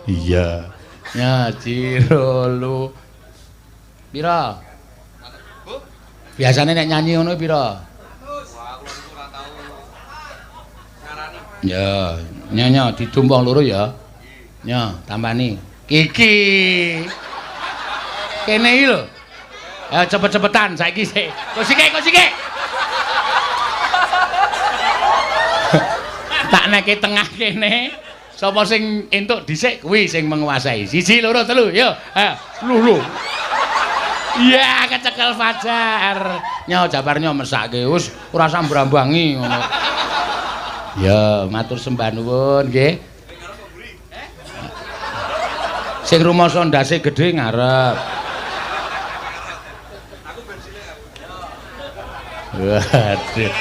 Iya. Ya Cirolu. Pira? Biasane nek nyanyi ngono pira? Ya, nyonya didum wong loro ya. Nyo, tampani. Kiki. Kene iki lho. Ayo cepet-cepetan saiki sik. Kok sike, kok sike. Tak neke tengah kene. Sapa sing entuk dhisik kuwi sing menguasai. 1 2 3, yo. Ayo, lho. Iya, kecekel Fajar. Nyo Japar nyo mesake wis ora sambrambangi ngono. Ya, matur sembah nuwun nggih. Sing rumasa ndase gedhe ngarep. Waduh.